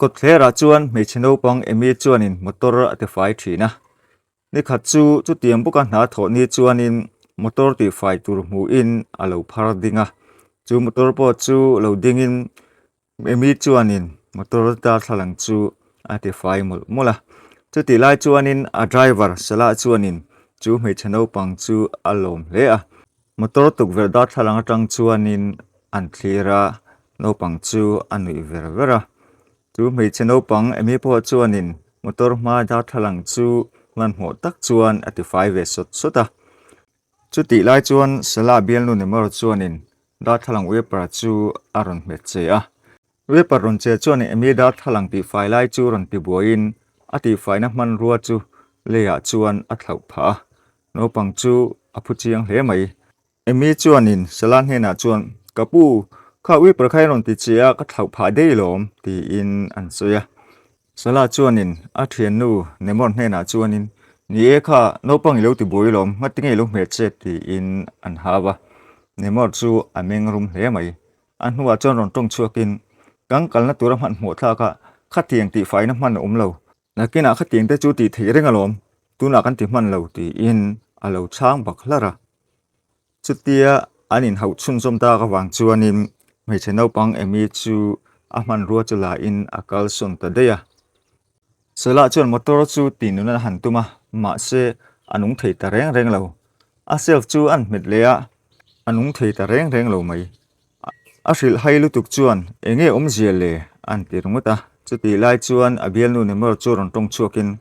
Kawtthlerah chuan hmeichhe naupang Amy chuanin motor a tifai thin a. Nikhat chu chutiang bawka hna thawh ni chuanin motor tihfai tur hmuhin a lo phar ding a. Chu motor pawh chu lo dingin Amy chuanin motor darthlalang chu a tifai mawlh mawlh a. Chutih lai chuanin a driver Salah chuanin chu hmeichhe naupang chu a lawm hle a. Motor tukverh darthlalang atang chuanin an thlir a, naupang chu a nuih ver ver a. Chu hmeichhe naupang Amy pawh chuanin motor hma darthlalang chu hmanhmawh tak chuan a tifai ve sawt sawt a. Chutih lai chuan Salah bialnu Nemor chuanin darthlalang wiper chu a rawn hmet che a. Wiper rawn che chuan Amy darthlalang tihfai lai chu rawn tibuaiin a tihfaina hmanrua chu leiah chuan a thlauh phah a. Naupang chu a phu chiang hle mai. Amy chuanin Sala hnenah chuan, Ka pu, kha wiper kha i rawn ti che a, ka thlauh phah daih lawm, tiin an sawi a. Sala chuanin a thiannu Nemor hnenah chuanin, Ni e kha, naupang i lo ti buai lawm, ngati nge i lo hmeh che, tiin an hau a. Nemor chu a meng rum hle mai. A hnuah chuan rawn tawng chhuakin, Kan kalna tura hmanhmawh thlak a, khatiang tihfaina hman a awm lo. Nakinah khatiang te chu tih theih reng alawm, tunah kan ti hman lo tiin a lo chhang bak hlar a. Chutia an inhauh chhunzawm tak avang chuanin hmeichhe naupang Amy chu a hmanrua chu lain a kalsawn ta daih a. Salah chuan motor chu tih nun a han tum a, mahse a nung thei ta reng reng lo. A self chu a hmet leh a, a nung thei ta reng reng lo mai. A hrilh hai lutuk chuan eng nge awmzia le an ti ringawt a, chutih lai chuan a bialnu Nemor chu rawn tawng chhuakin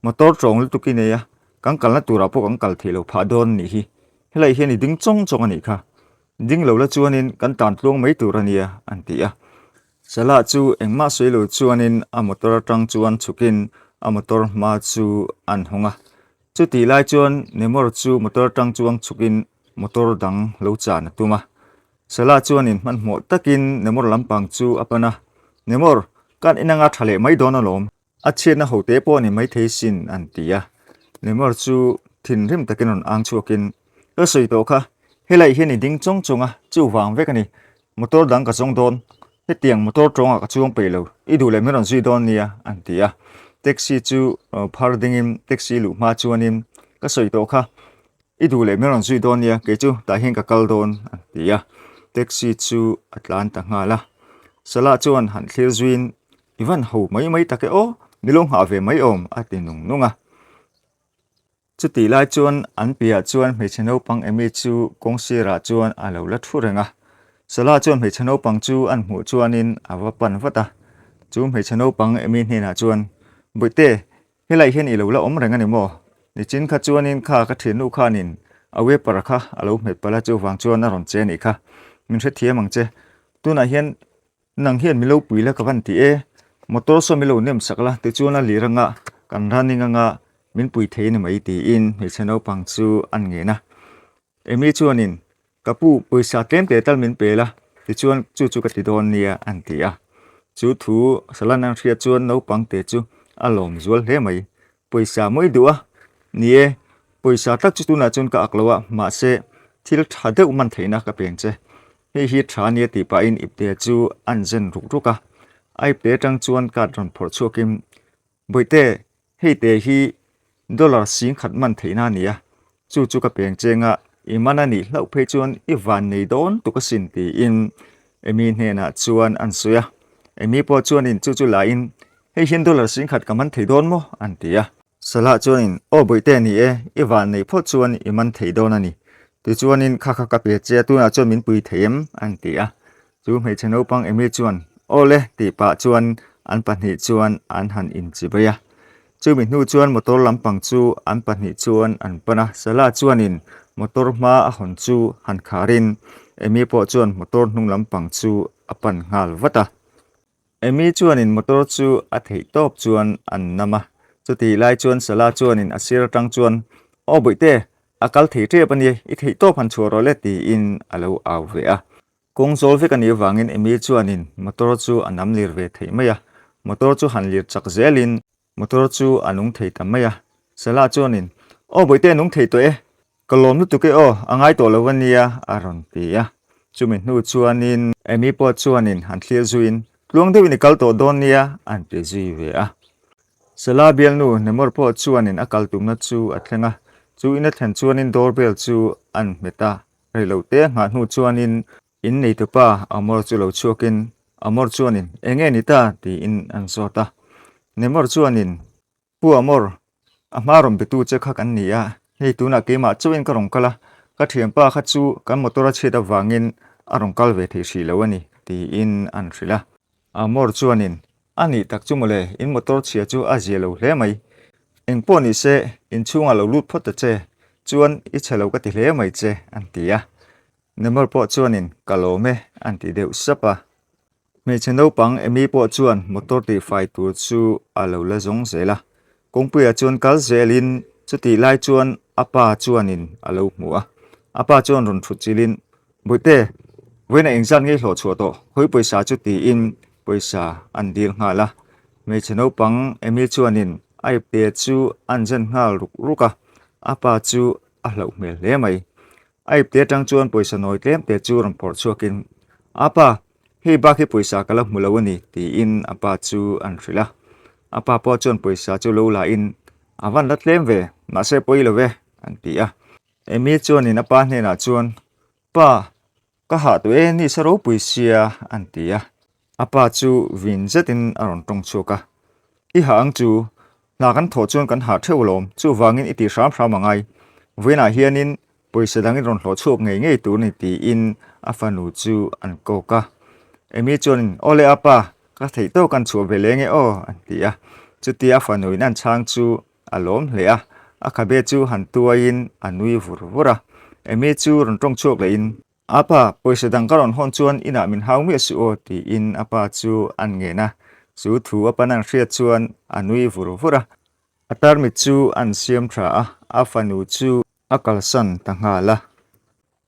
motor tawng lutuk i nei a, kan kalna turah pawh kan kal theih lo phah dawn nih hi, helai hian i ding chawng chawng a nih kha, ding lo la chuanin kan tan tluang mai tur a nia an ti a. Salah chu engmah sawi lo chuanin a motor atang chuan chhukin a motor hma chu an hawng a, chutih lai chuan Nemor chu motor atang chuang chhukin motor dang lo chan a tum a. Salah chuanin hmanhmawh takin Nemor lampang chu a pan a, Nemor, kan in anga tha leh mai dawn alawm, a chhiatna ho te pawh a ni maithei sin an ti a. Nemor chu thinrim takin rawn ang chhuakin, Ka sawi tawh kha, helai hian i ding chawng chawng a, chuvang vek a ni, motor dang ka zawng dawn, hetiang motor tawngah ka chuang peih lo, i duh leh min rawn zui dawn nia an ti a. Taxi chu phar dingin taxi luh hma chuanin, Ka sawi tawh kha, I duh leh min rawn zui dawn nia, kei chu tah hian ka kal dawn a ti a, taxi chu a tlan ta nghal a. Salah chuan han thlir zuiin, I van ho mai mai tak e aw, ni lo nghah ve mai awm a ti nung nung a. Chutih lai chuan an piahah chuan hmeichhe naupang Amy chu kawng sirah chuan a lo la thu reng a. Salah chuan hmeichhe naupang chu an hmuh chuanin a va pan vat a. Chu hmeichhe naupang Amy hnenah chuan, Bawihte, Helai hian i lo la awm reng a ni maw? Nichin kha chuanin kha ka thiannu khanin a wiper kha a lo hmet palh a, chuvang chuan a rawn che a nih kha. Min hrethiam ang che. Tunah hian nang hian mi lo pui la ka van ti e. Motor saw mi lo nem sak la, tichuan a lir anga kan running anga min pui thei a ni mai tiin hmeichhe naupang chu an ngen a. Amy chuanin Ka pu, pawisa tlem teh tal min pe la, tichuan chu chu ka ti dawn nia an ti a. Chu thu Salan an hriat chuan naupang te chu a lawm zual hle mai. Pawisa mawi duh a, ni e, pawisa tak chu tunah chuan ka ak lo a, mahse thil tha deuh man theihna ka peng che. Hei hi tha nia tih pahin ipte chu an zen ruk ruk a. A ipte atang chuan card rawn phawrh chhuakin Bawihte, hei te hi dollar 10,000 man theihna a ni a, chu chu ka peng cheng a, i man a nih hlauh phei chuan i van nei dawn tuk asin tiin Amy hnenah chuan an sawi a. Amy pawh chuanin chu chu lahin, Hei hian dollar 10,000 ka man thei dawn maw? an ti a. Salah chuanin, Aw Bawihte ni e, i van nei phawt chuan i man thei dawn a ni. Tichuanin kha kha ka pe che a, tunah chuan min pui thei em? an ti a. Chu hmeichhe naupang Amy chuan, Aw le, tih pah chuan an pahnih chuan an han inchibai a. Chumi hnu chuan motor lampang chu an pahnih chuan an pan a. Salah chuanin motor hma a hawn chu han kharin Amy pawh chuan motor hnung lampang chu a pan nghal vat a. Amy chuanin motor chu a theih tawp chuan an nam a. Chutih lai chuan Salah chuanin a sir atang chuan, Aw Bawihte, a kal thei tep a ni, i theih tawp han chhuah rawh le, tiin a lo au ve a. Kawng zawl vek a nih avangin Amy chuanin motor chu a nam lir ve theih mai a, motor chu han lir chak zelin motor chu a nung thei ta mai a. Salah chuanin, Aw Bawihte a nung thei tawh e, ka lawm lutuk e aw, a ngai tawh lo a nia a rawn ti a. Chumi hnu chuanin Amy pawh chuanin han thlir zuiin. Tluang deuhin i kal tawh dawn nia, an ti zui ve a. Sela bialnu Nemor pawh chuanin a kal tumna chu a thleng a, chu in a thlen chuanin doorbell chu an hmet a, reilote a nghah hnu chuanin in neitupa Amor chu lo chhuakin Amor chuanin enge ni ta tiin an zawt a. Nemor chuanin Pu Amor, a hma rawn betu che kha kan ni a, hei tunah keimah chauhin ka rawn kal a, ka thianpa kha chu kan motor a chhiat avangin a rawn kal ve thei hrih lo a ni, tiin an hrilh a. Amor chuanin, A nih tak chu mawle, in motor chhia chu a zia lo hle mai. Eng pawh ni se, inchhungah lo lut phawt ta che, chuan i chhe lo ka ti hle mai che, an ti a. Nemor pawh chuanin, Ka lawm e, an ti deuh sap a. Hmeichhe naupang Amy pawh chuan motor tihfai tur chu a lo la zawng zel a, kawngpuiah chuan kal zelin chutih lai chuan a pa chuanin a lo hmu a. A pa chuan rawn thut chilhin, Bawihte, vawiinah engzat nge i hlawh chhuah tawh? Hawi pawisa chu tiin pawisa an dil nghal a. Hmeichhe naupang Amy chuanin a ipte chu an zen nghal ruk ruk a, a pa chu a hlauh hmel hle mai. A ipte atang chuan pawisa nawi tlem te chu rawn phawrh chhuakin, A pa, hei bak hi pawisa ka la hmu lo a ni, tiin a pa chu an hrilh a. A pa pawh chuan pawisa chu lo la in, A van la tlem ve, mahse pawi lo ve, an ti a. Amy chuanin a pa hnenah chuan, Pa, ka hah tawh e, ni sa ropui sia, an ti a. A pa chu vin zetin a rawn tawng chhuak a, I hah ang chu, hna kan thawh chuan kan hah theuh alawm, chuvangin i tih hram hram a ngai. Vawiinah hianin pawisa dangin rawn hlawh chhuak ngei ngei tur ni tiin a fanu chu an kawk a. Amy chuanin, Awle a pa, ka theih tawk an chhuah ve leng e aw, an ti a. Chutia a fanuin an chhang chu a lawm hle a, a khabe chu han tuaiin a nui vur vur a. Amy chu rawn tawng chhuak lehin, A pa, pawisa dang ka rawn hawn chuan inah min hau miah suh aw, tiin a pa chu an ngen a. Chu thu a pan an hriat chuan a nui vur vur a. A tarmit chu an siam tha a, a fanu chu a kalsan ta nghal a.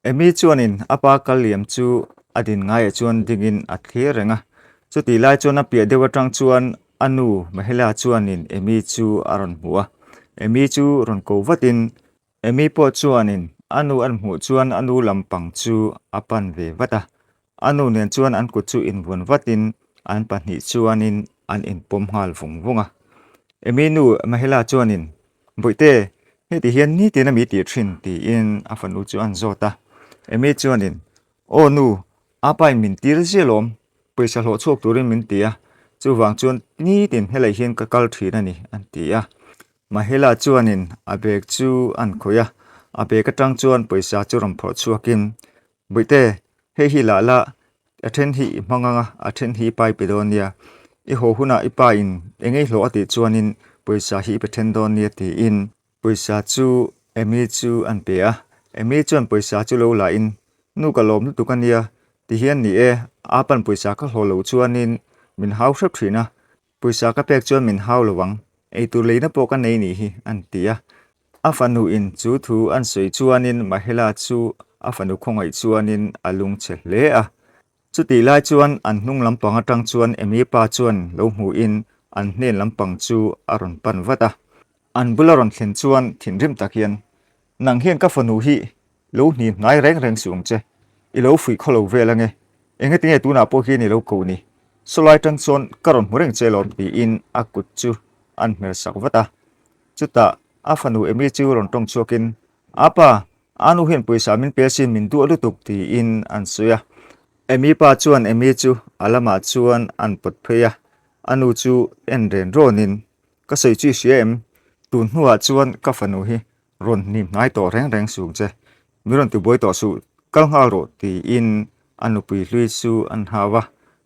Amy chuanin a pa kal liam chu a din ngaiah chuan dingin a thlir reng a. Chutih lai chuan a piah deuh atang chuan a nu Mahela chuanin Amy chu a rawn hmu a. Amy chu rawn ko vatin Amy pawh chuanin a nu an hmuh chuan a nu lampang chu a pan ve vat a, a nu nen chuan an kut chu invuan vatin an pahnih chuanin an inpawm nghal vung vung a. Amy nu Mahela chuanin, Bawihte, heti hian nitin a mi tih thin? tiin a fanu chu an zawt a. Amy chuanin, Aw nu, apa in min tir ziah lawm, pawisa hlawh chhuak turin min ti a, chuvang chuan nitin helai hian ka kal thin a ni, an ti a. Mahela chuanin a bag chu an khawih a, a bag atang chuan pawisa chu rawn phawrh chhuakin, Bawihte, hei hi lah la, a then hi i hmang ang a, a then hi i pai pe dawn nia. I haw hunah i pa in eng ei hlawh a tih chuanin pawisa hi i pe then dawn nia tiin pawisa chu Amy chu an pe a. Amy chuan pawisa chu lo la in, Nu ka lawm lutuk a nia, tihian ni e, a pan pawisa ka hlawh loh chuanin min hau hrep thin a, Pawisa ka pek chuan min hau lo ang, eitur leina pawh ka nei nih hi, an ti a. A fanu in chu thu an sawi chuanin Mahela chu a fanu khawngaih chuanin a lungchhe hle a. Chutih lai chuan an hnung lampang atang chuan Amy pa chuan lo hmuhin an hnen lampang chu a rawn pan vat a. An bula rawn thlen chuan thinrim tak hian, Nang hian ka fanu hi lo hni hnai reng reng suh ang che, i lo fuih khaw lo vel ange, engatinge tunah pawh hian i lo ko ni, sawlai tang chuan ka rawn hmu reng che lawm tiin a kut chu an hmer sak vat a. Chutah a fanu Amy chu rawn tawng chhuakin, Apa, a nu hian pawisa min pe asin min duah lutuk tiin an sawi a. Amy pa chuan Amy chu a lamah chuan an pawt phei a, a nu chu en ren rawnin, Ka sawi chu i hria em? Tun hnuah chuan ka fanu hi rawn hnim hnai tawh reng reng suh che, min rawn tibuai tawh suh, kal nghal rawh tiin a nupui hlui chu an hau a,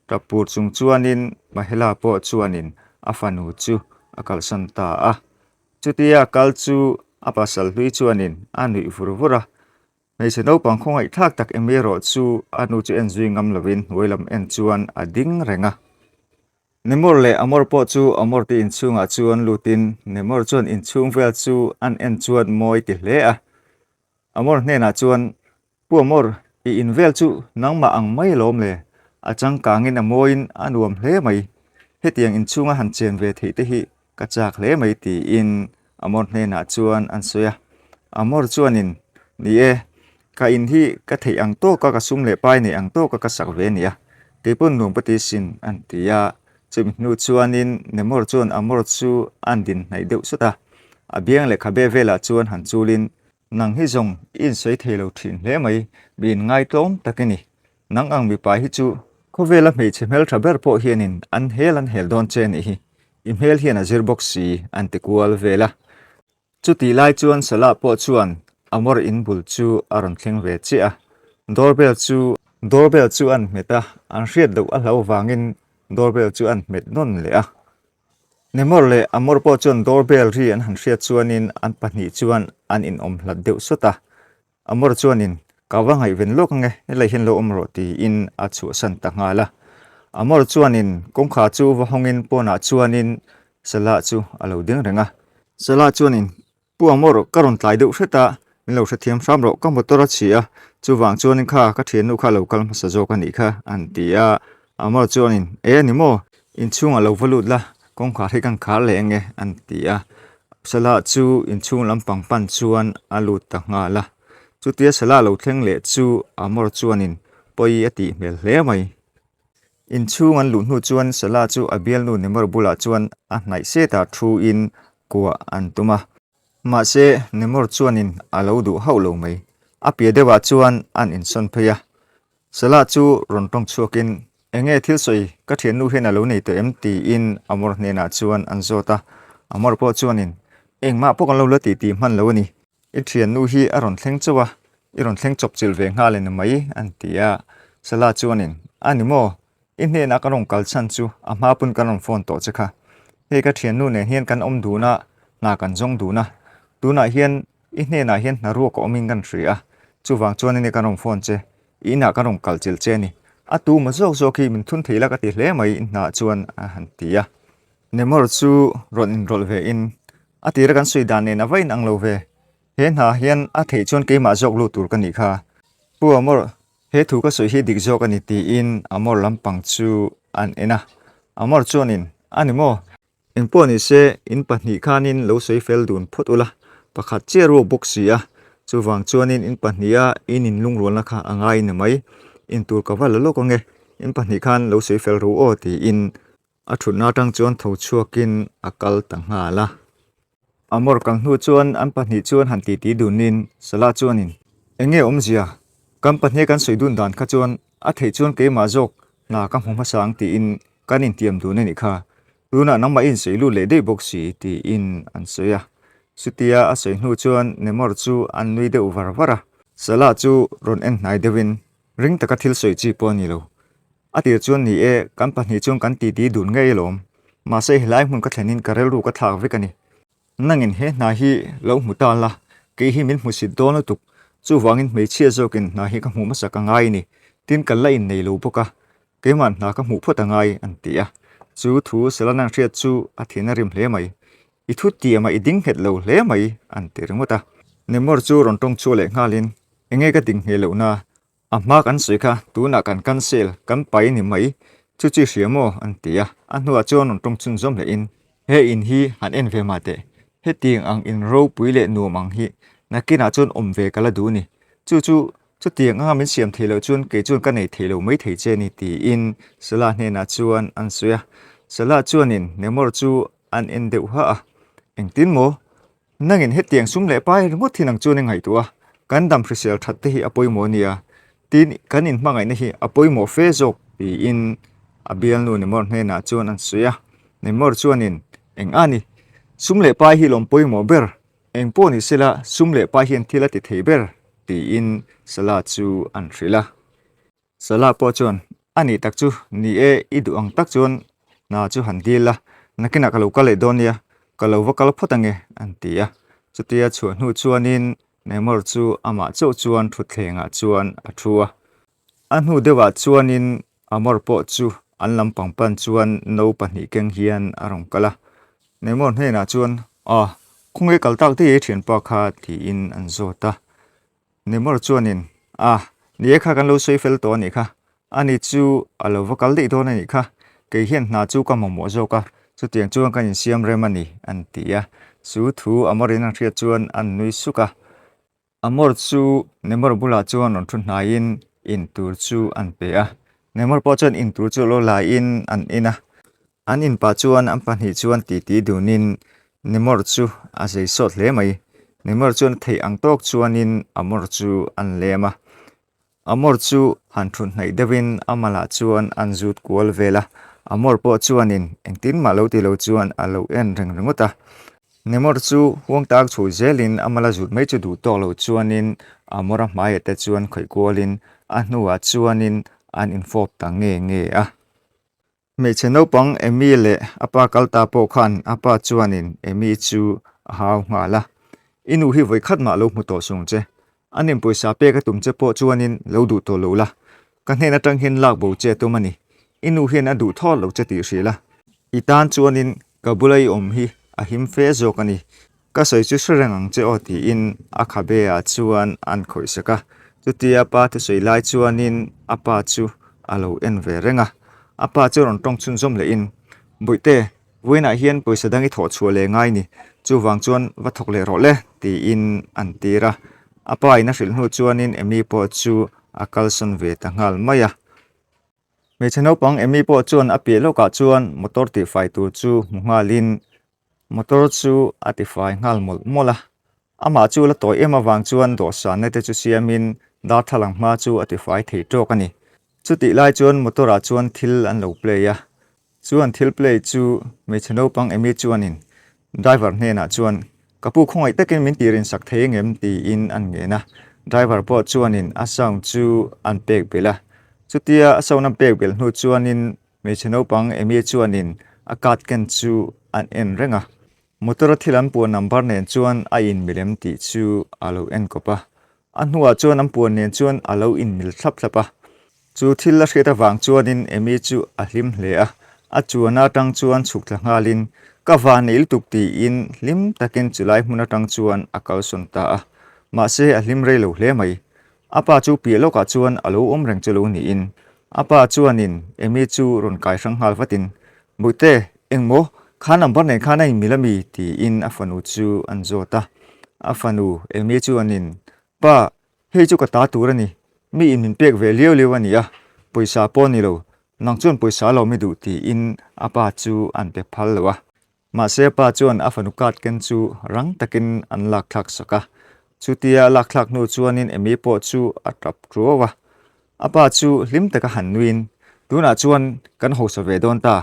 tap pur chung chuanin Mahela pawh chuanin a fanu chu a kalsan ta a. Chutia kal chu a pasal hlui chuanin a nuih vur vur a, hmeichhe naupang khawngaihthlak tak em erawh chu a nu chu en zui ngam lovin hnuai lam en chuan a ding reng a. Nemor leh Amor pawh chu Amor te inchhungah chuan lutin Nemor chuan inchhung vel chu an en chuan mawi ti hle a. Amor hnenah chuan, Pu Amor, i in vel chu nangmah ang mai alawm le, a changkangin a mawiin a nuam hle mai, hetiang inchhunga han chen ve theih te hi ka chak hle mai tiin Amor hnenah chuan an sawi a. Amor chuanin, Ni e, ka in hi ka theih ang tawka ka sum leh pai neih ang tawka ka sak ve a ni a. Kei pawn nuam ka ti sin, an ti a. Chumi hnu chuanin Nemor chuan Amor chu an din hnaih deuh sawt a. A biang leh khabe velah chuan han chulin, Nang hi zawng i insawi thei lo thin hle mai, mi inngai tlawm tak i ni. Nang ang mipa hi chu khawvela hmeichhe hmeltha ber pawh hianin an hel an hel dawn che a nih hi. I hmel hian a zir bawk si, an ti kual vel a. Chutih lai chuan Salah pawh chuan Amor in bul chu a rawn thleng ve chiah a, doorbell chu doorbell chu an hmet a, an hriat loh a hlau vangin doorbell chu an hmet nawn leh a. Nemor leh Amor pawh chuan doorbell ri an han hriat chuanin an pahnih chuan an inawm hlat deuh sawt a, Amor chuanin, Ka va ngaihven lawk ange, helai hian lo awm rawh tiin a chhuahsan ta nghal a. Amor chuanin kawngkhar chu va hawngin pawnah chuanin Salah chu a lo ding reng a. Salah chuanin, Pu Amor, ka rawn tlai deuh hret a, min lo hrethiam hram rawh, ka motor a chhi a, chuvang chuanin kha ka thiannu kha lo kal hmasa zawk a nih kha, an ti a. Amor chuanin, E a ni maw? Inchhungah lo va lut la, kawngkhar hi kan khar leh ange, an ti a. Salah chu inchhung lampang pan chuan a lut ta nghal a. Chutia Salah lo thleng leh chu Amor chuanin pawi a tih hmel hle mai. Inchhung an luh hnu chuan Salah chu a bialnu Nemor bulah chuan a hnaih setah thuin kuah an tum a. Mahse, Nemor chuanin a lo duh hauh lo mai. A piah deuhah chuan an insawn phei a. Salah chu rawn tawng chhuakin, Enge thil sawi ka thiannu hian a lo nei tawh em? tiin Amor hnenah chuan an zawt a. Amor pawh chuanin, Engmah pawh kan lo la tih tih hman lo a ni. I thiannu hi a rawn thleng chauh a, i rawn thleng chawp chilh ve nghal en mai, an ti a. Salah chuanin, A ni maw? I hnenah ka rawn kal chhan chu a hma pawn kan rawn phone tawh che kha. Hei ka thiannu nen hian kan awm dun a, hna kan zawng dun a. Tunah hian I hnenah hian hna ruak a awmin kan hria a, chuvang chuan ania kan rawn phone che, i inah kan rawn kal chilh che a ni. A tu maw zawk zawk hi min thun thei la ka ti hle mai i hnah chuan a han ti a. Nemor chu rawn inrawlh ve in, a tira kan sawi dan nen a va inang lo ve, he hna hian a theih chuan keimah zawk lut tur ka nih kha. Pu Amor, he thu ka sawi hi dik zawk a ni tiin Amor lampang chu an en a. Amor chuanin, A ni maw? Engpawh ni se, in pahnih khanin lo sawi fel dun phawt ula, pakhat chiah ruak bawk si a, chuvang chuanin in pahniha in inlungrualna kha a ngai ni mai, intur ka va la lawk ange, in pahnih khan lo sawi fel ru aw tiin a thutna atang chuan tho chhuakin a kal ta nghal a. Amor kal hnu chuan an pahnih chuan han titi dunin Salah chuanin, Enge awmzia, kan pahniha kan sawi dun dan kha chuan a theih chuan keimah zawk hna ka hmu hmasa ang tiin kan intiam dun a nih kha, tunah nangmah i insawi lut leh daih bawk si tiin an sawi a. Chutia a sawi hnu chuan Nemor chu an nui deuh var var a. Salah chu rawn en hnai deuhin ring taka thil sawi chi pawh a ni lo. A tir chuan ni e, kan pahnih chuan kan titi dun ngei alawm. Mahse helai hmun ka thlenin ka rilru ka thlak vek a ni. Nangin he hna hi lo hmu ta la, kei hi min hmusit dawn lutuk. Chuvangin hmeichhia zawkin hna hi ka hmuh hmasa ka ngai a ni. Tin ka la innei lo bawk a, Keimah hna ka hmuh phawt a ngai, an ti a. Chu thu Selana hriat chu a thin a rim hle mai. I thu tiamah i ding nghet lo hle mai, an ti ringawt a. Nemor chu rawn tawng chhuah leh nghalin, Enge ka ding ngheh lohna? A hma kan sawi kha tunah kan cancel, kan pai ni mai. Chu chi hria maw? an ti a. A hnuah chuan rawn tawng chhunzawm lehin, He in hi han en ve mah teh. Hetiang ang in ropui leh nuam ang hi nakinah chuan awm ve ka la duh ni. Chu chu Chutiang anga min siam theih loh chuan kei chuan ka nei thei lo mai thei che ni tiin Salah hnenah chuan an sawi a. Salah chuanin Nemor chu an en deuh ha a, Engtin maw? Nangin hetiang sum leh pai ringawt hi nang chuan i ngaihtuah a, kan dam hrisel that te hi a pawimawh a nia, tin kan inhmangaihna hi a pawimawh fe zawk tiin a bialnu Nemor hnenah chuan an sawi a. Nemor chuanin, Eng a ni? Sum leh pai hi lawm pawimawh ber Eng pawh ni sela, sum leh pai hian thil a ti thei ber, tiin Salah chu an hrilh a. Salah pawh chuan, A nih tak chu, ni e, i duh ang tak chuan hna chu han dil la, nakinah ka lo kal leh dawn nia, ka lo va kal phawt ange, an ti a. Chutia chhuah hnu chuanin Neymar chu amah chauh chuan thutthlengah chuan a thu a. A hnu deuhah chuanin Amor pawh chu an lampang pan chuan no pahnih keng hian a rawn kal a. Neymar hnenah chuan, A, khawnge kal tak daih e thianpa kha? tiin an zawt a. Neymar chuanin, A, ni e kha kan lo sawi fel tawh a nih kha. Ani chu a lo va kal daih dawn a nih kha. Kei hian hna chu ka mamawh zawk a, chutiang chuan kan insiam rem a ni, an ti a. Chu thu Amorin an hriat chuan an nui suk a. Amor chu Nemor bulah chuan rawn thu hnaiin in tur chu an pe a. Neymar pawh chuan in tur chu lo la in an in a. An in pah chuan an pahnih chuan titi dunin Neymar chu a zei sawt hle mai. Neymar chuan a theih ang tawk chuanin Amor chu an lem a. Amor chu han thut hnaih deuhin a malah chuan an zut kual vel a, Amor pawh chuanin engtin mah lo ti lo chuan a lo en reng ringawt a. Nemor chu huang tak chhui zelin a mala zut mai chu duh tawk lo chuanin Amor-a hmaiah te chuan khawih kualin a hnuah chuanin an infawp ta nge nge a. Hmeichhe naupang Amy leh a pa kal ta pawh khan a pa chuanin Amy chu a hau nghal a, I nu hi vawi khat mah lo hmu tawh sung che. A nin pawisa pek a tum che pawh chuanin lo duh tawh lo la. Ka hnen atang hian lak bo che a tum a ni. I nu hian a duh thawt lo che tih hrilh a. I tan chuanin ka bula i awm hi a him fe zawk a ni. Ka sawi chu hre reng ang che aw tiin a khabe ah chuan an khawih sak a. Chutia pa thusawi lai chuanin a pa chu a lo en ve reng a. A pa chu rawn tawng chhunzawm lehin, Bawihte, vawiinah hian pawisa dang i thawh chhuah leh ngai ni, chuvang chuan va thawk leh rawh le tiin an tir a. A pa in a hrilh hnu chuanin Amy pawh chu a kalsawn ve ta nghal mai a. Hmeichhe naupang Amy pawh chuan a piah lawkah chuan motor tihfai tur chu hmu nghalin motor chu a tifai nghal mawlh mawlh a. Amah chu la tawi em avang chuan dawhsanna te chu siamin darthlalang hma chu a tifai thei tawk a ni. Chutih lai chuan motor ah chuan thil an lo play a. Chu an thil play chu hmeichhe naupang Amy chuanin driver hnenah chuan Ka pu khawngaih takin min tih rinsak thei engem? tiin an ngen a. Driver pawh chuanin a sound chu an pek belh a. Chutia a sound an pek belh hnu chuanin hmeichhe naupang Amy chuanin a card ken chu an en reng a. Motor a thil an puan number nen chuan a inmil em tih chu a lo en kawp a. A hnuah chuan an puan nen chuan a lo inmil thlap thlap a. Chu thil a hriat avang chuanin Amy chu a hlim hle a, a chuan atang chuan chhuk thla nghalin, Ka van nei lutuk tiin hlim takin chulai hmun atang chuan a kalsawn ta a. Mahse a hlim rei lo hle mai. A pa chu piah lawkah chuan a lo awm reng chu lo niin a pa chuanin Amy chu rawn kai hrang nghal vatin, Bawihte, engmaw? Kha number nen khan a inmil ami? tiin a fanu chu an zawt a. A fanu Amy chuanin, Pa, Hei chu ka ta tur a ni, mi in min pek ve liau liau a ni a, pawisa pawh a ni lo, nang chuan pawisa lo mi duh tiin a pa chu an pe phal lo a. Mahse a pa chuan a fanu card ken chu rang takin an lak thlak sak a, chutia a lak thlak hnu chuanin Amy pawh chu a tap tuau a. A pa chu hlim taka han nuiin, Tunah chuan kan hausa ve dawn ta,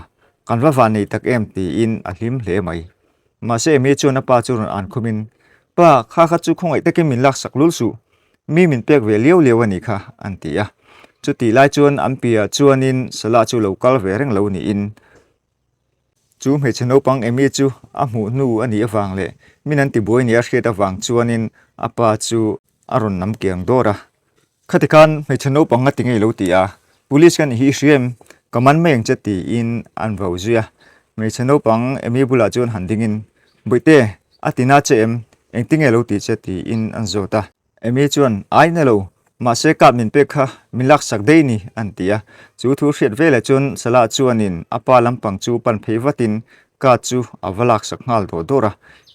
kan va van nei tak em tiin a hlim hle mai. Mahse Amy chuan a pa chu rawn an khumin, Pa, kha kha chu khawngaih takin min laksak lul suh. Mi min pek ve liau liau a nih kha, an ti a. Chutih lai chuan an piah chuanin Salah chu lo kal ve reng lo niin chu hmeichhe naupang Amy chu a hmuh hnu a nih avang leh min an tibuai nia hriat avang chuanin a pa chu a rawn nam kiang dawr a. Khati khan hmeichhe naupang a ti ngei lo ti a, Police ka nih hi i hria em? Ka man mai ang che tiin an vau zui a. Hmeichhe naupang Amy bulah chuan han dingin, Bawihte, a ti na che em? Engtinge lo ti che tiin an zawt a. Amy chuan, Ai na lo, mahse card min pek kha min laksak daih ni an ti a. Chu thu hriat velah chuan Salah chuanin a pa lampang chu pan phei vatin Card chu a va laksak nghal dawr dawr a,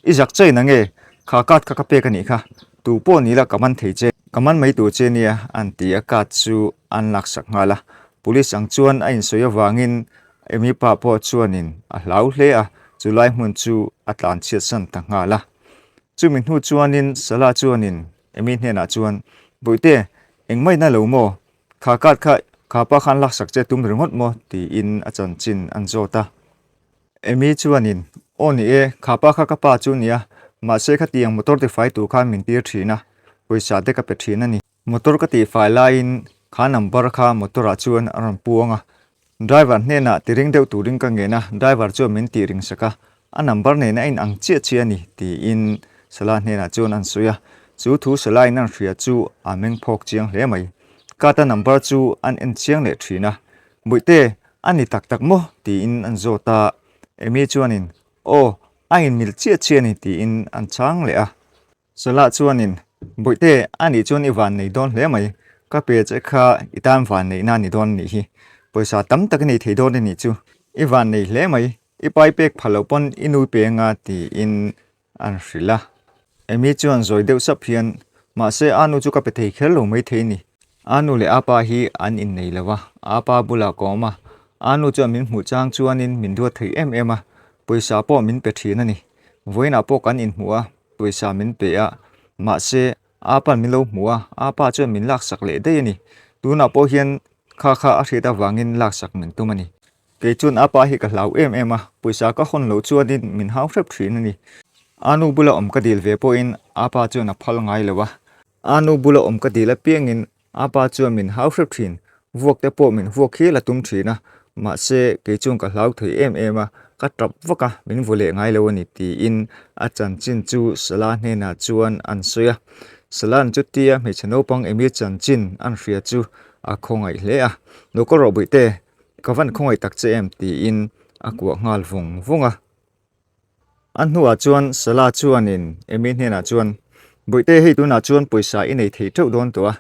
I zak chain ang e, kha card kha ka pek a nih kha, tu pawh ni la ka man thei che, ka man mai tur che nia an ti a, card chu an laksak nghal a, police ang chuan a insawi avangin Amy pa pawh chuanin a hlau hle a, chulai hmun chu a tlanchhiatsan ta nghal a. Chumi hnu chuanin Salah chuanin Amy hnenah chuan, Bawihte, engmah in a lo maw? Kha card kha kha pa khan laksak che tum ringawt maw? tiin a chanchin an zawt a. Amy chuanin, Aw ni e, kha pa kha ka pa chu nia, mahse khatiang motor tifai tur khan min tir thin a, pawisa te ka pe thin a ni. Motor ka tihfai laiin kha number kha motor ah chuan a rawn puang a, driver hnenah ti ring deuh turin ka ngen a, driver chuan min tih ring sak a, a number nen a in ang chiah chiah a ni, tiin Salah hnenah chuan an sawi a, chu thu Salah in an hria chu a meng phawk chiang hle mai. Card a number chu an en chiang leh thin a, Bawihte, a ni tak tak maw? tiin an zawt a, Amy chuanin, Aw, a inmil chiah chiah a ni tiin an chhang leh a. Salah chuanin, Bawihte, a nih chuan i van nei dawn hle mai, ka pe che kha i tan van neihna a ni dawn a nih hi, pawisa tam tak i nei thei dawn a nih chu, i van nei hle mai, i pai pek phal loh pawn i nui pe anga tiin an hrilh a. Amy chuan zawi deuh sap hian, Mahse, a nu chu ka pe thei kher lo mai thei ni. Anu leh apa hi an innei lo a, apa bulah ka awm a, anu chuan min hmuh chang chuanin min duat thei em em a, pawisa pawh min pe thin a ni. Vawiinah pawh kan inhmuh a, pawisa min pe a, mahse apa'n min lo hmu a, apa chuan min laksak leh daih a ni. Tunah pawh hian kha kha a hriat avangin laksak min tum a ni. Kei chuan apa hi ka hlau em em a, pawisa ka hawn loh chuanin min hau hrep thin a ni. Anu bula awm ka dil ve pawhin apa chuan a phal ngai lo a. Anu bula awm ka dil apiangin apa chuan min hau hrep thin, vuak te pawh min vuak hial a tum thin a, mahse kei chuan ka hlau thei em em a, ka tap vak a, min vaw leh ngai lo a ni tiin a chanchin chu Sala hnenah chuan an sawi a. Sala'n chutia hmeichhe naupang Amy chanchin an hria chu a khawngaih hle a, Lo kal rawh Bawihte, Ka van khawngaih tak che em tiin a kuah nghal vawng vawng a. A hnuah chuan Salah chuanin Amy hnenah chuan, Bawihte hei tunah chuan pawisa i nei thei teuh dawn tawh a,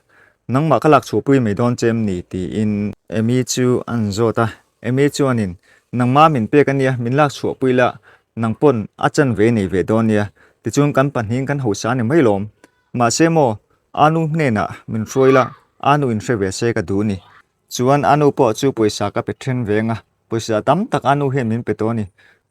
nangmah ka lak chhuahpui mai dawn che em ni? tiin Amy chu an zawt a. Amy chuanin, Nangmah min pek a nia, min lak chhuahpui la, nang pawn a chanve nei ve dawn nia, tichuan kan pahnihin kan hausa a ni mai lawm. Mahse maw, Anu hnenah min hruai la, Anu in hre ve se ka duh ni. Chuan a nu pawh chu pawisa ka pe then veng a, pawisa tam tak a nu hian min pe tawh a ni.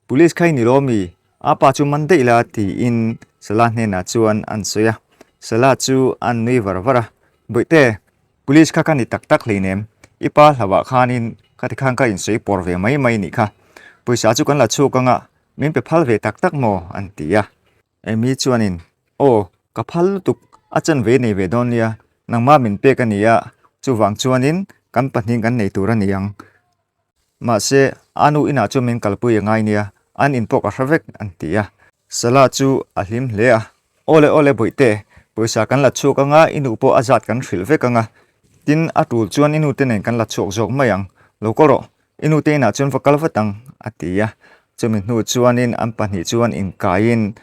Police kha i ni lo mi? A pa chu man daih la tiin Salah hnenah chuan an sawi a. Salah chu an nui var var a, Bawihte, police kha ka ni tak tak hleinem, i pa hlauhah khanin khati khan ka insawi pawr ve mai mai nih kha. Pawisa chu kan la chhuak anga, min pe phal ve tak tak maw? an ti a. Amy chuanin, Aw, ka phal lutuk, a chanve nei ve dawn nia, nangmah min pek a ni a, chuvang chuanin kan pahnih kan nei tur a ni ang. Mahse, a nu inah chuan min kalpui a ngai nia, an in pawh ka hre vek, an ti a. Salah chu a hlim hle a, Aw le aw le Bawihte, pawisa kan la chhuak anga i nu pawh a zat kan hrilh vek anga, tin a tul chuan i nute nen kan la chhuak zawk mai ang, lo kaw rawh, I nute inah chuan va kal vat ang, a ti a. Chumi hnu chuanin an pahnih chuan inkaiin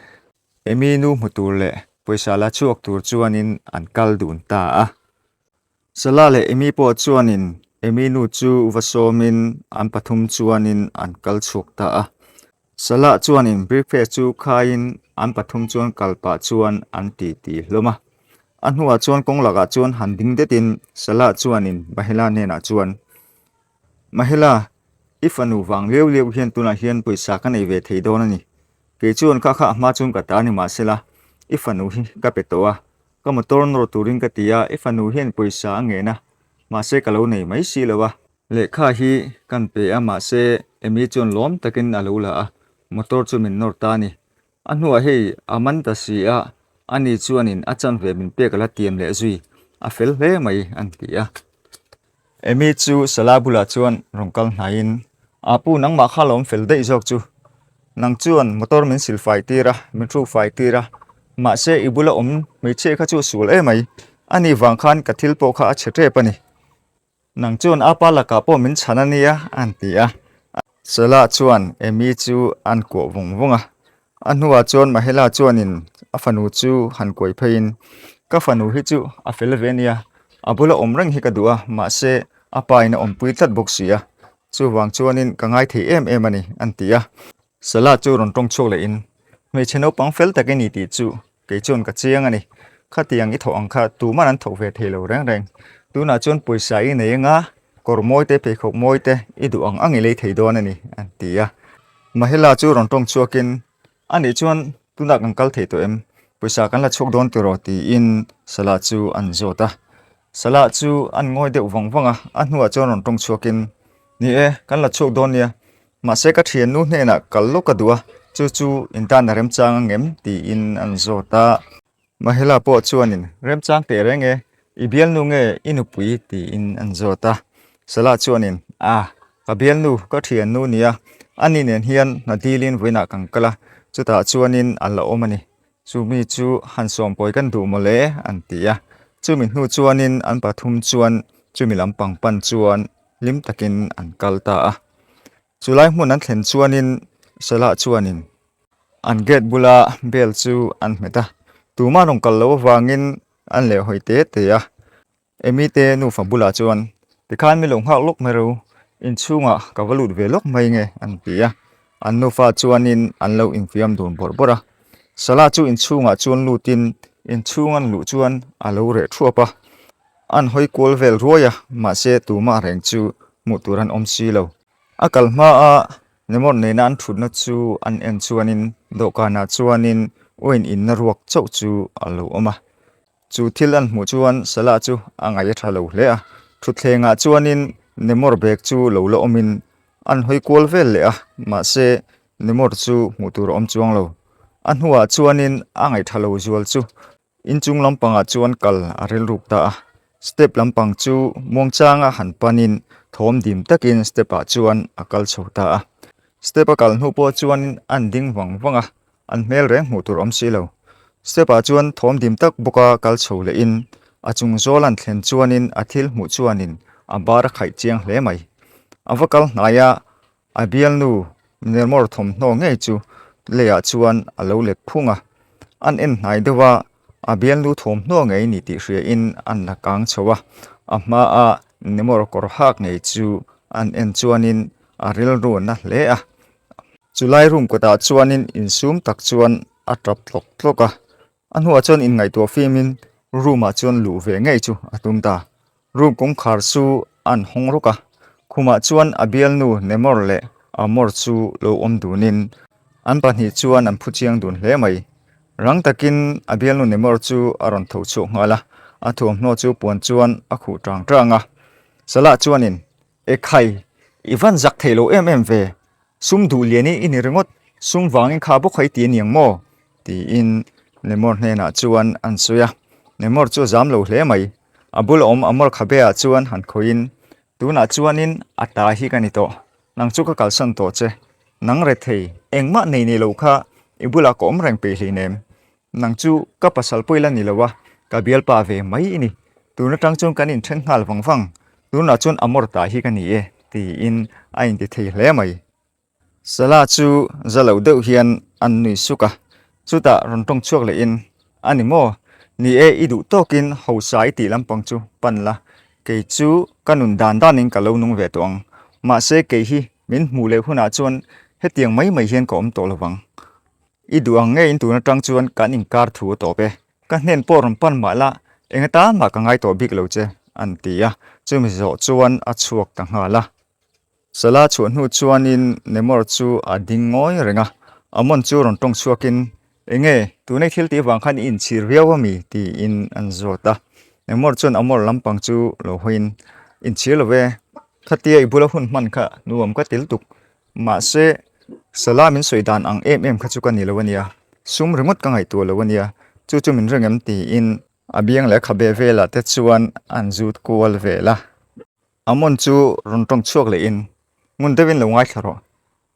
Amy nu hmu tur leh pawisa la chhuak tur chuanin an kal dun ta a. Salah leh Amy pawh chuanin Amy nu chu va sawmin an pathum chuanin an kal chhuak ta a. Salah chuanin briefcase chu khaiin an pathum chuan kal pah chuan an ti ti hlawm a. A hnuah chuan kawng lakah chuan han ding detin Salah chuanin Mahela hnenah chuan, Mahela, i fanu vang liau liau hian tunah hian pawisa ka nei ve thei dawn a ni. Kei chuan kha kha a hma chuan ka ta ni mahsela, i fanu hi ka pe tawh a. Ka motor nawr turin ka ti a, i fanu hian pawisa a ngen a, mahse ka lo nei mai si lo a. Lehkha hi kan pe a, mahse Amy chuan lawm takin a lo la a, motor chu min nawr ta a ni. A hnuah hei a man ta si a, ani chuanin a chanve min pek a la tiam leh zui, a fel hle mai an ti a. Amy chu Salah bulah chuan rawn kal hnaiin, Apu nangmah kha lo awm fel daih zawk chu. Nang chuan motor min sil fai tir a, min hruk fai tir a, mahse i bula awm hmeichhia kha chu a sual em mai, ani vang khan ka thil pawh kha a chhe tep a ni. Nang chuan apa lakah pawh min chhan a nia, an ti a. Salah chuan Amy chu an kuah vawng vawng a. A hnuah chuan Mahela chuanin a fanu chu han kuai pheiin, Ka fanu hi chu a fel ve nia, a bula awm reng hi ka duh a, mahse a pa in a awmpui tlat bawk si a, chuvang chuanin ka ngai thei em em a ni, an ti a. Salah chu rawn tawng chhuak lehin, Hmeichhe naupang fel tak i ni tih chu Kei chuan ka chiang a ni. Khatiang i thawh ang kha tuman an thawk ve thei lo reng reng. Tunah chuan pawisa i nei anga kawr mawi te pheikhawk mawi te i duh ang ang i lei thei dawn a ni an ti a. Mahela chu rawn tawng chhuakin, A nih chuan tunah kan kal thei tawh em? Pawisa kan la chhuak dawn tiraw? tiin Salah chu an zawt a. Salah chu an ngawi deuh vang vang a, a hnuah chuan rawn tawng chhuakin, Ni e, kan la chhuak dawn nia. Mahse ka thiannu hnenah kal lawk a duh a, chu chu in tan a remchang ang em? tiin an zawt a. Mahela pawh chuanin, Remchang teh reng e, i bialnu nge i nupui? tiin an zawt a. Salah chuanin, A, ka bialnu, ka thiannu nia, ani nen hian hna dilin vawiinah kan kal a, chutah chuanin a la awm a ni. Chumi chu han sawmpawi kan duh mawle, an ti a. Chumi hnu chuanin an pathum chuan chumi lampang pan chuan hlim takin an kal ta a. Chulai hmun an thlen chuanin Salah chuanin an gate bula bell chu an hmet a, tumah rawn kal loh avangin an leh hawi te te a. Amy te nufa bulah chuan tikhan mi lo nghak lawk mai ro, inchhungah ka va lut ve lawk mai nge an ti a. An nufa chuanin an lo infiam dun bawrh bawrh a. Salah chu inchhungah chuan lutin inchhung an luh chuan a lo reh thuap a. An hawi kual vel ruai a, mahse tumah reng chu hmuh tur an awm si lo. A kal hma a Nemawr nena an thutna chu an en chuanin dawhkanah chuanin uain inna ruak chauh chu a lo awm a. Chu thil an hmuh chuan Salah chu a ngaih a tha lo hle a, thutthlengah chuanin Nemawr bag chu lo la awmin an hawi kual vel leh a, mahse Nemawr chu hmuh tur a awm chuang lo. A hnuah chuanin a ngaih tha lo zual chu Inchung lampangah chuan kal a rilruk ta a, step lampang chu muangchanga han panin thawm dim takin step ah chuan a kal chho ta a. Step a kal hnu pawh chuan an ding vang vang a, an hmel reng hmuh tur awm si lo. Step ah chuan thawm dim tak bawka kal chho lehin a chung zawl an thlen chuanin a thil hmuh chuanin a bar a khaih chiang hle mai. A va kal hnai a, A bialnu Nermawr thawmhnaw ngei chu leiah chuan a lo let phung a, an en hnai deuh a, a bialnu thawmhnaw ngei ni tih hriain an la kang chho a, a hmaa Nemawr kawr hak ngei chu an en chuanin a rilru na hle a. Chulai room kawtah chuanin insum tak chuan a tap tlawk tlawk a, A hnuah chuan inngaihtuah fimin room ah chuan luh ve ngei chu a tum ta. Room kawngkhar chu an hawng rawk a, khumah chuan a bialnu Nemor leh Amor chu lo awm dunin an pahnih chuan an phu chiang dun hle mai. Rang takin a bialnu Nemor chu a rawn tho chhuak nghal a, a thuamhnaw chu puan chuan a khuh tang tang a. Salah chuanin, Ekhai, i van zak thei lo em em ve, Sum duh lian i i ni ringawt, sum vangin kha bawk kha i ti a niang maw? tiin Nemor hnenah chuan an sawi a. Nemor chu a zam lo hle mai. A bula awm Amor khabeah chuan han khawihin, Tunah chuanin a ta hi ka ni tawh, nang chu ka kalsan tawh che. Nang rethei, engmah nei nei lo kha i bulah ka awm reng peih hleinem. Nang chu ka pasal pawh i la ni lo a, ka bialpa ve mai i ni. Tun atang chuan kan inthen nghal vang vang, tunah chuan Amor ta hi ka ni e, tiin a inti thei hle mai. Salah chu za lo deuh hian an nui suk a, chutah rawn tawng chhuak lehin, A ni maw? Ni e, i duh tawkin hausa i tih lampang chu pan la, kei chu ka nun dan danin ka lo nung ve tawh ang. Mahse kei hi min hmuh leh hunah chuan hetiang mai mai hian ka awm tawh lo vang. I duh ang ngeiin tun atang chuan kan inkar thu a tawp e. Ka hnen pawh rawn pan mah la, eng atan mah ka ngai tawh bik lo che, an ti a. Chumi zawh chuan a chhuak ta nghal a. Salah chhuah hnu chuanin Nemor chu a ding ngawi reng a. Amon chu rawn tawng chhuakin, Enge, tunei thil tih vang khan i inchhir viau a mi? tiin an zawt a. Nemor chuan Amor lampang chu lo hawiin, Inchhir lo ve, khatia i bula hun hman kha nuam ka til tuk. Mahse, Salah min sawi dan ang em em kha chu ka ni lo a nia, sum ringawt ka ngaihtuah lo a nia, chu chu min ring em tiin a biang leh a khabe velah te chuan an zut kual vel a. Amon chu rawn tawng chhuak lehin, Ngun deuhin lo ngaithla rawh,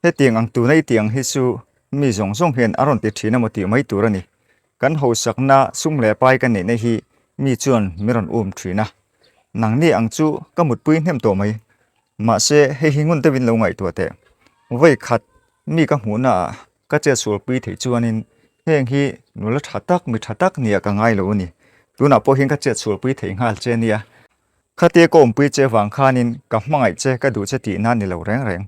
hetiang ang tuna i tih ang hi chu mi zawng zawng hian a rawn ti thin emaw tih mai tur a ni. Kan hausakna sum leh pai ka neihna hi mi chuan min rawn um thin a, nangni ang chu ka mutpui hnem tawh mai. Mahse, hei hi ngun deuhin lo ngaihtuah teh. Vawi khat mi ka hmuhnaah ka chet sualpui theih chuanin heng hi nula tha tak, mi tha tak nia ka ngai lo a ni. Tunah pawh hian ka chet sualpui thei nghal che nia. Khatia ka awmpui che vang khanin ka hmangaih che, ka duh che tihna a ni lo reng reng.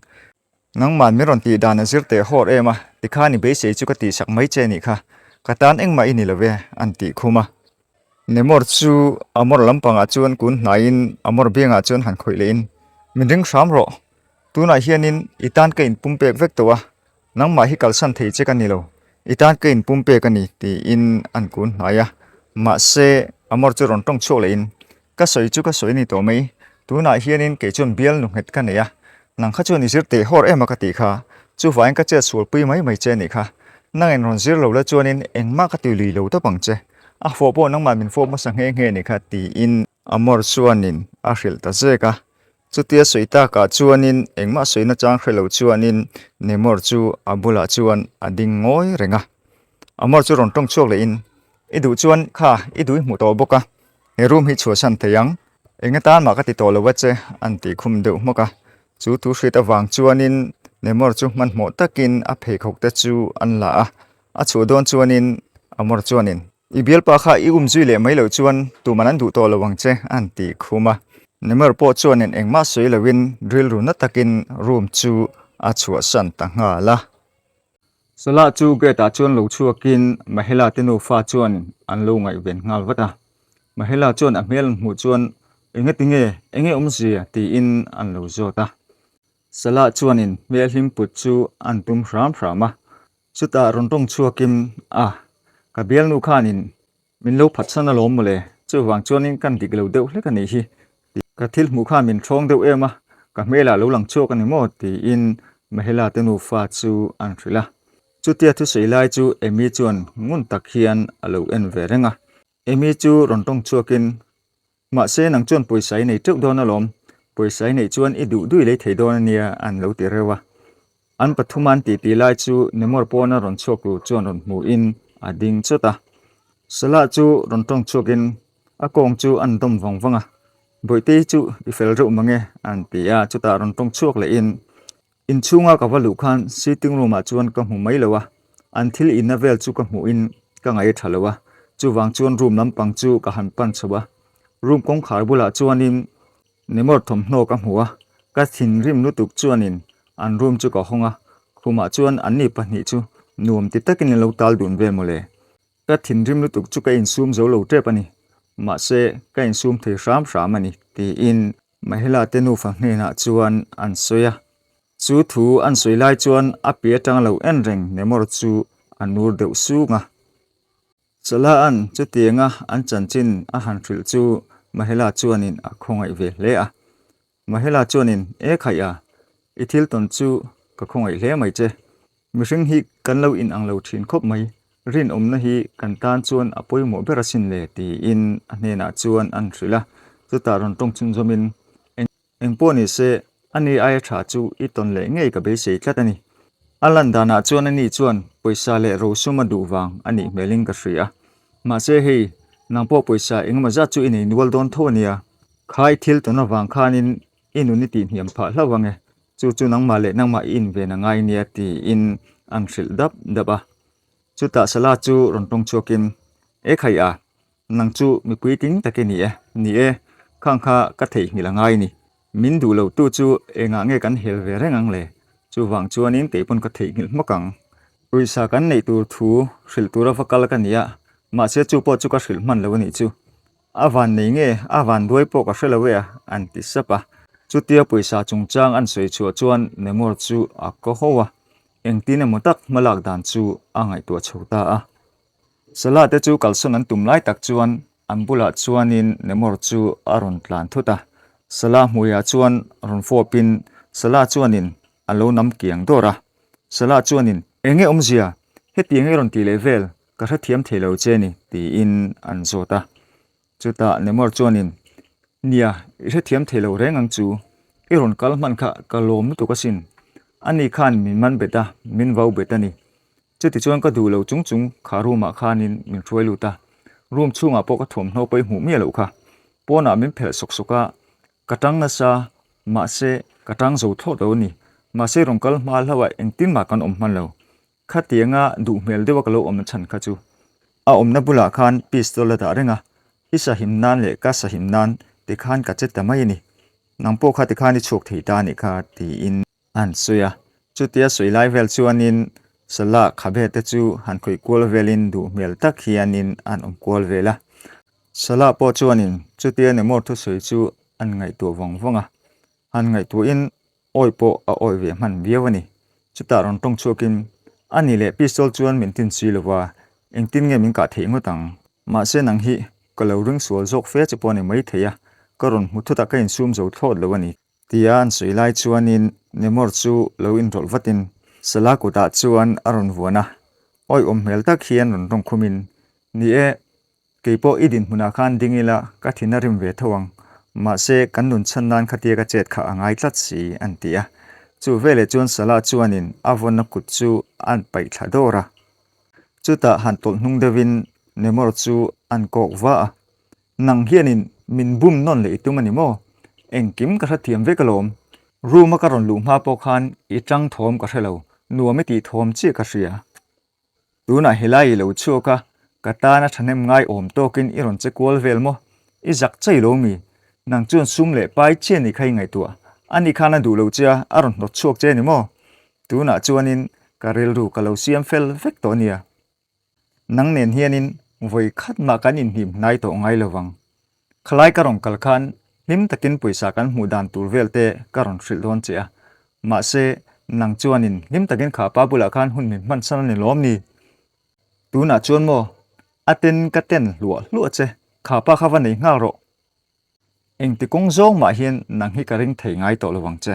Nangmah min rawn tih dan a zir teh hawr em a, tikhan i beisei chu ka tihsak mai che nih kha, ka tan engmah i ni lo ve, an tih khum a. Nemawr chu Amor lampangah chuan kun hnaiin Amor biangah chuan han khawih lehin, Min ring hram rawh, tunah hianin i tan ka inpumpek vek tawh a, nangmah hi kalsan thei che ka ni lo, i tan ka inpumpek a ni, tiin an kun hnai a. Mahse, Amor chu rawn tawng chhuak lehin, Ka sawi chu ka sawi ni tawh mai, tunah hianin kei chuan bial nu nghet ka nei a, nang kha chuan i zir teh hawr em a ka tih kha, chuvangin ka chet sualpui mai mai che a nih kha, nangin rawn zir lo la chuanin engmah ka ti lui lo tawp ang che, a fawh pawh nangmah min fawh hmasa nghe nghe a nih kha tiin Amor chuanin a hrilh ta zek a, chutia sawi takah chuanin engmah sawi nachang hre lo chuanin Nemor chu a bulah chuan a ding ngawi reng a, Amor chu rawn tawng chhuak lehin I duh chuan kha i duh i hmuh tawh bawk a, he room hi chhuahsan thei ang. Eng atan mah ka ti tawh lo a che, an tih khum deuh hmawk a. Chu thu hriat avang chuanin Nemor chu hmanhmawh takin a pheikhawk te chu an la a. A chhuah dawn chuanin Amor chuanin, I bialpa kha i um zui leh mai loh chuan tuman an duh tawh lo ang che, an tih khum a. Nemor pawh chuanin engmah sawi loin rilru na takin room chu a chhuahsan ta nghal a. Salah chu gate ah chuan lo chhuakin Mahela te nufa chuan an lo ngaihven nghal vat a. Mahela chuan a hmel an hmuh chuan, Engati nge? Enge awmzia? tiin an lo zawt a. Salah chuanin hmel hlim put chu an tum hram hram a. Chutah rawn tawng chhuakin, A, ka bialnu khanin min lo phatsan alawm mawle, chuvang chuanin kan dik lo deuh hlek a nih hi. Ka thil hmuh khan min ṭhawng deuh em a, ka hmelah lo lang chhuak a ni maw? tiin Mahela te nufa chu an hrilh a. Chutia thusawi lai chu Amy chuan ngun tak hian a lo en ve reng a. Amy chu rawn tawng chhuakin, Mahse nang chuan pawisa i nei teuh dawn alawm, pawisa i neih chuan i duh duh i lei thei dawn a nia an lo ti reuh a. An pathum an titi lai chu Nemor pawna rawn chhuak tur chuan rawn hmuhin a ding chawt a. Salah chu rawn tawng chhuakin a kawng chu an dawm vang vang a, Bawihte hi chu i fel reuh mange an ti a, chutah rawn tawng chhuak lehin Inchhunga ka va luh khan sitting room ah chuan ka hmu mai lo a, an thil inna vel chu ka hmuhin ka ngaih a tha lo a, chuvang chuan room lampang chu ka han pan chho a, room kawngkhar bulah chuanin Nemawr thawmhnaw ka hmu a, ka thinrim lutuk chuanin an room chu ka hawng a, khumah chuan anni pahnih chu nuam ti takin an lo tal dun ve mawle. Ka thinrim lutuk chu ka insum zo lo tep a ni, mahse ka insum thei hram hram a ni tiin Mahela te nufa hnenah chuan an sawi a. Chu thu an sawi lai chuan a pi atanga lo en reng Nemawr chu a nur deuh sung a. Chala'n chutianga an chanchin a han hrilh chu Mahela chuanin a khawngaih ve hle a. Mahela chuanin, E khaih a, i thil tawn chu ka khawngaih hle mai che. Mihring hi kan lo inang lo thin khawp mai, rinawmna hi kan tan chuan a pawimawh ber asin le tiin a hnenah chuan an hrilh a. Chutah rawn tawng chhunzawmin, Eng pawh ni se, ani aia tha chu i tawn leh ngei ka beisei tlat a ni. A lan danah chuan ani chuan pawisa leh rosum a duh vang a nih hmelin ka hria. Mahse hei, nang pawh pawisa engemaw zat chu i nei nual dawn tho a nia. Khai thil tawn avang khanin i nun i tihhniam phah hlauh ang e, chu chu nangmah leh nangmah i inven a ngai nia tiin an hrilh dap dap a. Chutah Salah chu rawn tawng chhuakin, E khai a, Nang chu mipui tling tak i ni e. Ni e, khang kha ka theihnghilh a ngai ni. Min duh lo tu chu engah nge kan hel ve reng ang le? Chuvang chuanin kei pawn ka theihnghilh hmak ang. Pawisa kan neih tur thu hrilh tura va kal ka ni a, mahse chu pawh chu ka hrilh hman lo a nih chu. A van nei nge, a van duai pawh ka hre lo e a, an ti sap a. Chutia pawisa chungchang an sawi chhuah chuan Nemor chu a ko ho a, engtin emaw tak hmalak dan chu a ngaihtuah chho ta a. Salah te chu kalsawn an tum lai tak chuan an bulah chuanin Nemor chu a rawn tlan thut a. Salah hmuiah chuan rawn fawpin Salah chuanin a lo nam kiang dawr a. Salah chuanin, Enge awmzia? Hetiang i rawn tih leh vel ka hrethiam thei lo che ni, tiin an zawt a. Chutah Nemor chuanin, Nia, i hrethiam thei lo reng ang chu. I rawn kal hman kha ka lawm lutuk asin. Ani khan min man bet a, min vau bet a ni. Chutichuan ka duh lo chung chung kha room ah khanin min hruai lut a, room chhungah pawh ka thuamhnaw pawh i hmuh miah loh kha. Pawnah min phelh sawk sawk a, ka tang nasa, mahse ka tang zo thlawt lo a ni. Mahse rawn kal hma hlauh a engtin mah kan awm hman lo. Khatianga duh hmel deuha ka lo awmna chhan kha chu a awmna bulah khan pistol a dah reng a, i sahim nan leh ka sahim nan tikhan ka che ta mai a ni. Nang pawh kha tikhan i chhuak thei ta a nih kha tiin. An sawi a, chutia sawi lai vel chuanin Salah khabe te chu han khawih kual velin duh hmel tak hianin an awm kual vel a. Salah pawh chuanin chutia Nemor thusawi chu an ngaihtuah vawng vawng a, han ngaihtuahin awi pawh a awi ve hman viau a ni. Chutah rawn tawng chhuakin, A ni leh pistol chuan min tin si lova, engtin nge min kah theih ngawt ang? Mahse nang hi ka lo ring sual zawk fe che pawh a ni maithei a, ka rawn hmu thut a ka insum zo thlawt lo a ni. Tia an sawi lai chuanin Nemor chu lo inrawlh vatin Salah kutah chuan a rawn vuan a, awihawm hmel tak hian rawn rawng khumin, Ni e, kei pawh i dinhmunah khan ding ila ka thin a rim ve tho ang, mahse kan nun chhan nan khatia ka chet kha a ngai tlat si, an ti a. Chu veleh chuan Salah chuanin a vawnna kut chu an paih thla dawr a. Chutah han tawlh hnung deuhin Nemor chu an kawk va a. Nang hianin min bum nawn leh i tum a ni maw? Engkim ka hrethiam vek alawm. Room a ka rawn luh hma pawh khan i tang thawm ka hre lo, nuam i tih thawm chiah ka hria. Tunah helai i lo chhuak a, ka tana thahnem ngai awm tawkin i rawn che kual vel maw? I zak chai lo mi? Nang chuan sum leh pai chiah ni kha i ngaihtuah. Ani khan a duh lo che a, a rawn hnawt chhuak che a ni maw? Tunah chuanin ka rilru ka lo siam fel vek tawh nia. Nang nen hianin vawi khat mah kan inhnim hnai tawh ngai lo vang. Khalai ka rawn kal khan hlim takin pawisa kan hmuh dan tur vel te ka rawn hrilh dawn che a. Mahse, nang chuanin hlim takin kha pa bulah khan hun min hman san a ni lawm ni? Tunah chuan maw, a ten ka ten hluah hluah che, kha pa kha va nei nghal rawh. Engti kawng zawng mah hian nang hi ka ring thei ngai tawh lo vang che.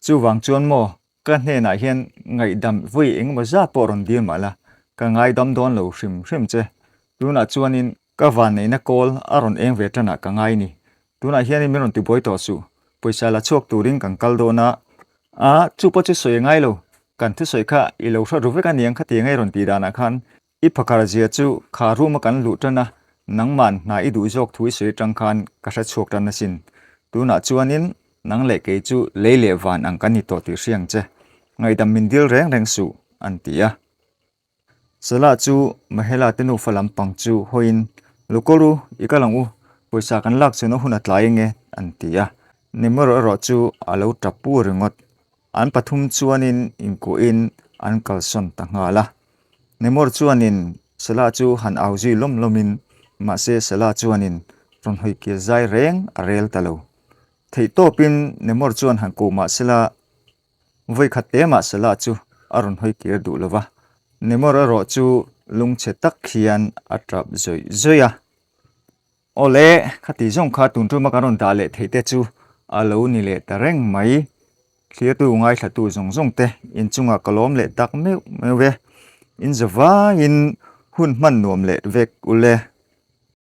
Chuvang chuan maw, ka hnenah hian ngaihdam vawi engemaw zat pawh rawn dil mah la, ka ngaidam dawn lo hrim hrim che. Tunah chuanin ka vanneihna kawl a rawn eng ve tanah ka ngai ni. Tunah hianin min rawn tibuai tawh suh. Pawisa la chhuak turin kan kal dawn a. A, chu pawh chu sawi a ngai lo. Kan thusawi kha i lo hrat ru vek a niang khatiang ei rawn tih danah khan I phakar zia chu kha room a kan luh tan a, nangman hna i duh zawk thu i sawi atang khan ka hre chhuak tan asin. Tunah chuanin nang leh kei chu lei leh van ang kan ni tawh tih hriang che. Ngaihdam min dil reng reng suh, an ti a. Salah chu Mahela te nufa lampang chu hawiin, Lukawr u, i kal ang u, pawisa kan lak chhun a hun a tlai enge, an ti a. Nimor erawh chu a lo tap pu ringawt. An pathum chuanin inkuahin an kalsawn ta nghal a. Nemor chuanin Salah chu han au zui lawm lawmin, mahse Salah chuanin rawn hawi kir zai reng a rel ta lo. Theih tawpin Nemor chuan han kuh mah sela, vawi khat te mah Salah chu a rawn hawi kir duh lo va. Nemor erawh chu lungchhe tak hian a tap zawih zawih a. Awle, khati zawng kha tun tuma kan rawn dah leh theih te chu a lo ni leh ta reng mai. Thlirtu ngaithlatu zawng zawng te inchungah ka lawm leh tak meuh meuh e. In zavaiin hun hman nuam leh vek ule.